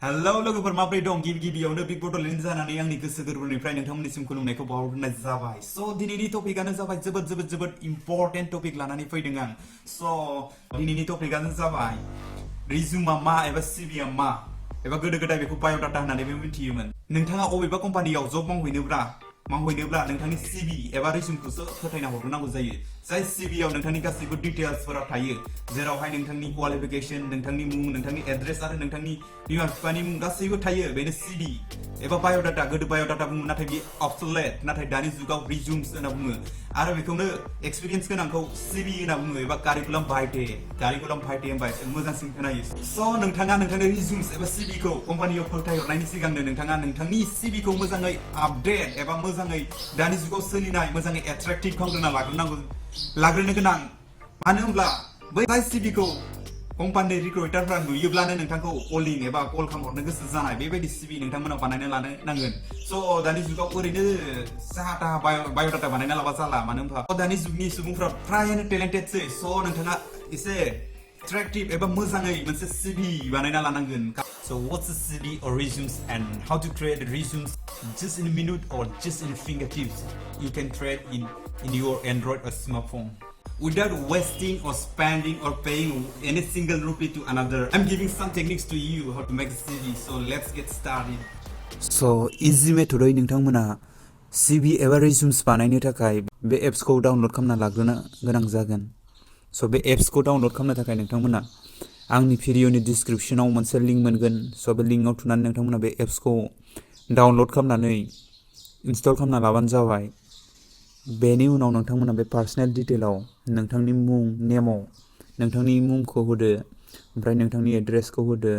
Hello लोगोफोर माब्रै दं गिबियावनो बिग बड'लेण्ड जानानै आंनि गोसो गोरबोनिफ्राय नोंथांमोननिसिम खुलुमनायखौ बावहरनाय जाबाय स' दिनैनि टपिकआनो जाबाय जोबोद इम्परटेन्ट टपिक लानानै फैदों आं स' दिनैनि टपिकआनो जाबाय रिजुमा मा एबा सिभिआ मा एबा गोदो गोदाय बेखौ बाय'डाटा होननानैबो मिथियोमोन नोंथाङा अबेबा कम्पानियाव जब मावहैनोब्ला नोंथांनि सिभि एबा रिजुमखौसो फोथायना हरग्रोनांगौ जायो जाय सिभिआव नोंथांनि गासैबो डिटेल्सफोरा थायो जेरावहाय नोंथांनि क्वालिफिकेशन नोंथांनि मुं नोंथांनि एड्रेस आरो नोंथांनि बिमा बिफानि मुं गासैबो थायो बेनो सिभि एबा बाय'डाटा गोदो बाय'डाटा बुङो नाथाय बे अबसलेट नाथाय दानि जुगाव रिजुम्स होनना बुङो आरो बेखौनो एक्सपिरियेन्स गोनांखौ सिभि होनना बुङो एबा कारिकुलाम भाइटे होनबा एसे मोजांसिन खोनायो स' नोंथाङा नोंथांनि रिजुम्स एबा सिभिखौ कम्पानियाव फोथायहरनायनि सिगांनो नोंथाङा नोंथांनि सिभिखौ मोजाङै आपडेट एबा मोजाङै दानि जुगाव सोलिनाय मोजाङै एट्रेक्टिभ खालामग्रोना लाग्रोनो गोनां मानो होनब्ला बै सिभिखौ कम्पानि रिक्रुइटारफ्रा नुयोब्लानो नोंथांखौ कलिं एबा कल खालामहरनो गोसो जानाय बेबायदि सिभि नोंथांमोना बानायना लानो नांगोन स' दानि जुगाव ओरैनो साहा थाहा बाय'डाटा बानायना लाबा जाला मानो होनबा दानि जुगनि सुबुंफ्रा फ्रायानो टेलेन्टेडसै स' नोंथाङा एसे एट्रेक्टिभ एबा मोजाङै मोनसे सिभि बानायना लानांगोन So what's a CV or resumes and how to create resumes just in a minute or just in fingertips you can create in your Android or smartphone without wasting or spending or paying any single rupee to another. I'm giving some techniques to you how to make a CV. So let's get started. So easy method नोंथांमोना CV एबा resumes बानायनो थाखाय बे एप्सखौ download खालामना लाग्रोनो गोनां जागोन। So बे एप्सखौ download खालामनो थाखाय नोंथांमोना आंनि भिडिअनि डिसक्रिपशनाव मोनसे लिंक मोनगोन स' बे लिंकआव थुनानै नोंथांमोना बे एप्सखौ डाउनल'ड खालामनानै इनस्टल खालामना लाबानो जाबाय बेनि उनाव नोंथांमोना बे पार्सनेल डिटेलाव नोंथांनि मुं नेमाव नोंथांनि मुंखौ होदो ओमफ्राय नोंथांनि एड्रेसखौ होदो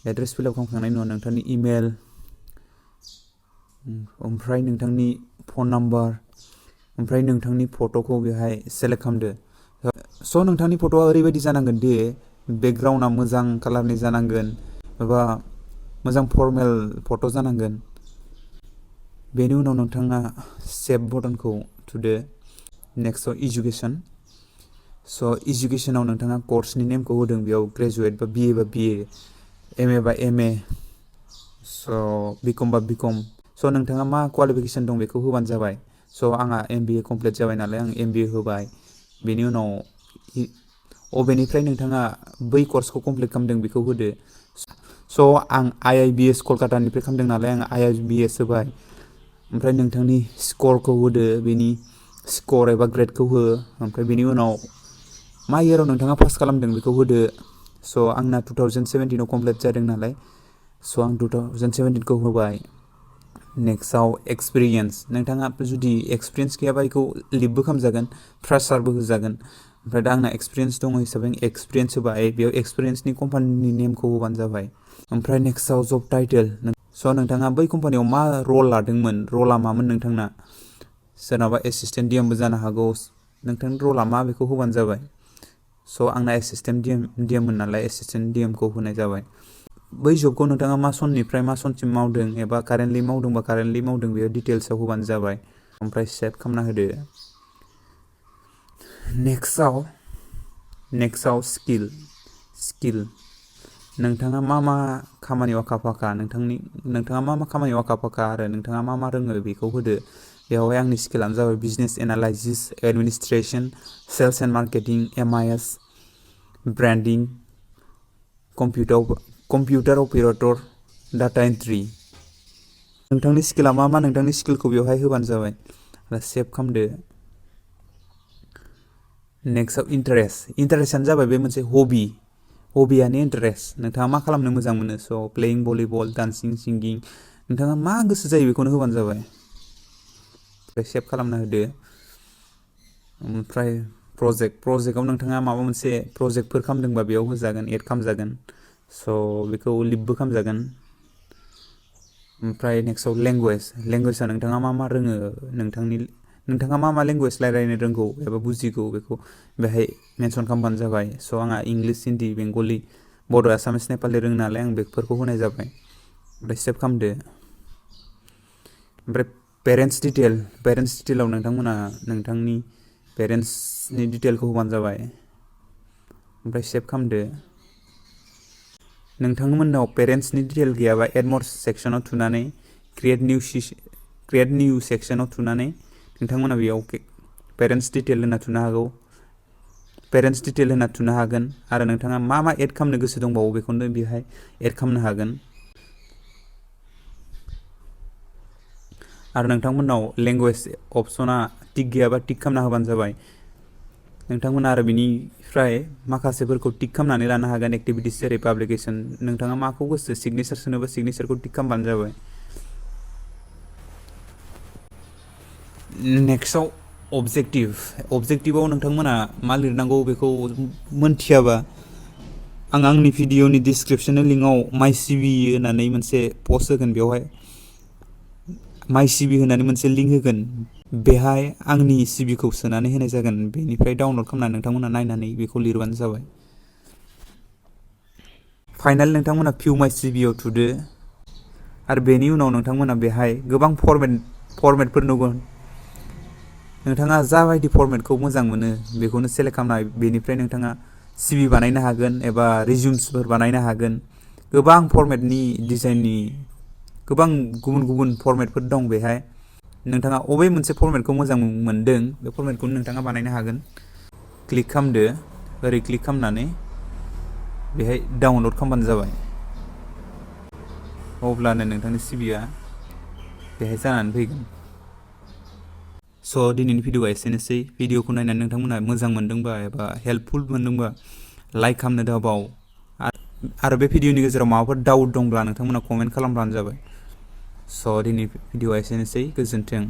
एड्रेस फिलआप खालामखांनायनि उनाव नोंथांनि इमेल ओमफ्राय नोंथांनि फन नाम्बार ओमफ्राय नोंथांनि फट'खौ बेहाय सेलेक्ट खालामदो स' नोंथांनि फट'आ ओरैबायदि जानांगोन दि बेकग्राउन्डआ मोजां कालारनि जानांगोन एबा मोजां फर्मेल फट' जानांगोन बेनि उनाव नोंथाङा सेभ बटनखौ थुदो नेक्स्टआव इडुकेसन स' इडुकेसनाव नोंथाङा कर्सनि नेमखौ होदों बेयाव ग्रेजुवेट बा बिए एमए बा एमए स' बिकम बा बिकम स' नोंथाङा मा क्वालिफिकेसन दं बेखौ होबानो जाबाय स' आंहा एमबिए कमप्लिट जाबाय नालाय आं एमबिए होबाय बेनि उनाव अबेनिफ्राय नोंथाङा बै कर्सखौ कमप्लिट खालामदों बेखौ होदो स' आं आइआइबिएस कलकातानिफ्राय खालामदों नालाय आं आइआइबिएस होबाय ओमफ्राय नोंथांनि स्करखौ होदो बेनि स्कर एबा ग्रेडखौ हो ओमफ्राय बेनि उनाव मा इयाराव नोंथाङा पास खालामदों बेखौ होदो स' आंना 2017आव कमप्लिट जादों नालाय स' आं 2017खौ होबाय नेक्स्टआव एक्सपिरियेन्स नोंथाङा जुदि एक्सपिरियेन्स गैयाबा बेखौ लिबबो खालामजागोन फ्रेसारबो होजागोन ओमफ्राय दा आंना एक्सपिरियेन्स दङ हिसाबै एक्सपिरियेन्स होबाय बेयाव एक्सपिरियेन्सनि कम्पानिनि नेमखौ होबानो जाबाय ओमफ्राय नेक्स्टआव जब टाइटेल स' नोंथाङा बै कम्पानियाव मा रल लादोंमोन रला मामोन नोंथांना सोरनाबा एसिस्टेन्ट डिएमबो जानो हागौ नोंथांनि रला मा बेखौ होबानो जाबाय स' आंना एसिस्टेन्ट डिएममोन नालाय एसिस्टेन्ट डिएमखौ होनाय जाबाय बै जबखौ नोंथाङा मा सननिफ्राय मा सनसिम मावदों एबा कारेन्टलि मावदों बेयो डिटेल्सआव होबानो जाबाय ओमफ्राय सेभ खालामना होदो नेक्स्टआव स्किल नोंथाङा मा खामानियाव आखा फाखा नोंथाङा मा खामानियाव आखा फाखा आरो नोंथाङा मा रोङो बेखौ होदो बेवहाय आंनि स्किलानो जाबाय business analysis administration sales and marketing MIS branding computer operator data entry नोंथांनि स्किला मा नोंथांनि स्किलखौ बेवहाय होबानो जाबाय आरो सेभ खालामदो नेक्स्टआव इन्टारेस्टआनो जाबाय बे मोनसे हबियानो इन्टारेस्ट नोंथाङा मा खालामनो मोजां मोनो स' प्लेयिं भलिबल डान्सिं सिंगिं नोंथाङा मा गोसो जायो बेखौनो होबानो जाबाय ओमफ्राय सेभ खालामना होदो ओमफ्राय प्रजेक्टआव नोंथाङा माबा मोनसे प्रजेक्टफोर खालामदोंबा बेयाव होजागोन एड खालामजागोन स' बेखौ लिबबो खालामजागोन ओमफ्राय नेक्स्टआव लेंगुवेजआ नोंथाङा मा रोङो नोंथाङा मा लेंगुवेज रायज्लायनो रोंगौ एबा बुजिगौ बेखौ बेहाय मेनसन खालामबानो जाबाय स' आंहा इंलिश हिन्दी बेंगलि बड' आसामिस नेपालि रोङो नालाय आं बेफोरखौ होनाय जाबाय ओमफ्राय सेभ खालामदो ओमफ्राय पेरेन्टस डिटेलाव नोंथांमोना नोंथांनि पेरेन्टसनि डिटेलखौ होबानो जाबाय ओमफ्राय सेभ खालामदो नोंथांमोननाव पेरेन्ट्सनि डिटेल गैयाबा एड मोर सेक्सनाव थुनानै क्रिएट निउ सेक्सनाव थुनानै नोंथांमोना बेयाव पेरेन्ट्स डिटेल होना थुनो हागौ पेरेन्ट्स डिटेल होना थुनो हागोन आरो नोंथाङा मा एड खालामनो गोसो दंबावो बेखौनो बेहाय एड खालामनो हागोन आरो नोंथांमोननाव लेंगुवेज अपसना टिक गैयाबा टिक खालामना होबानो जाबाय नोंथांमोना आरो बिनिफ्राय माखासेफोरखौ टिक खालामनानै लानो हागोन एक्टिभिटिस जेरै पाब्लिकेसन नोंथाङा माखौ गोसो सिगनेचार सोनोबा सिगनेचारखौ टिक खालामबानो जाबाय नेक्स्टआव अबजेक्टिभआव नोंथांमोना मा लिरनांगौ बेखौ मोनथियाबा आं आंनि भिडिअनि डिसक्रिपसन लिंकआव माइ सिभि होननानै मोनसे पस्ट होगोन बेवहाय माइ सिभि होननानै मोनसे लिंक होगोन बेहाय आंनि सिभिखौ सोनानै होनाय जागोन बेनिफ्राय डाउनलड खालामनानै नोंथांमोना नायनानै बेखौ लिरबानो जाबाय फाइनाल नोंथांमोना भिउ माइ सिभिआव थुदो आरो बेनि उनाव नोंथांमोना बेहाय गोबां फरमेटफोर नुगोन नोंथाङा जाबायदि फरमेटखौ मोजां मोनो बेखौनो सेलेक्ट खालामना बेनिफ्राय नोंथाङा सिभि बानायनो हागोन एबा रिजुम्सफोर बानायनो हागोन गोबां फरमेटनि डिजाइननि गोबां गुबुन गुबुन फरमेटफोर दं बेहाय नोंथाङा अबे मोनसे फरमेटखौ मोजां मोनदों बे फरमेटखौनो नोंथाङा बानायनो हागोन क्लिक खालामदो ओरै क्लिक खालामनानै बेहाय डाउनलड खालामबानो जाबाय अब्लानो नोंथांनि सिभिआ बेहाय जानानै फैगोन स' दिनैनि भिडिअआ एसेनोसै भिडिअखौ नायनानै नोंथांमोना मोजां मोनदोंबा एबा हेल्पफुल मोनदोंबा लाइक खालामनो दाबाव आरो बे भिडिअनि गेजेराव माबाफोर डाउट दंब्ला नोंथांमोना कमेन्ट खालामब्लानो जाबाय स' दिनै भिडिअआ एसेनोसै गोजोन्थों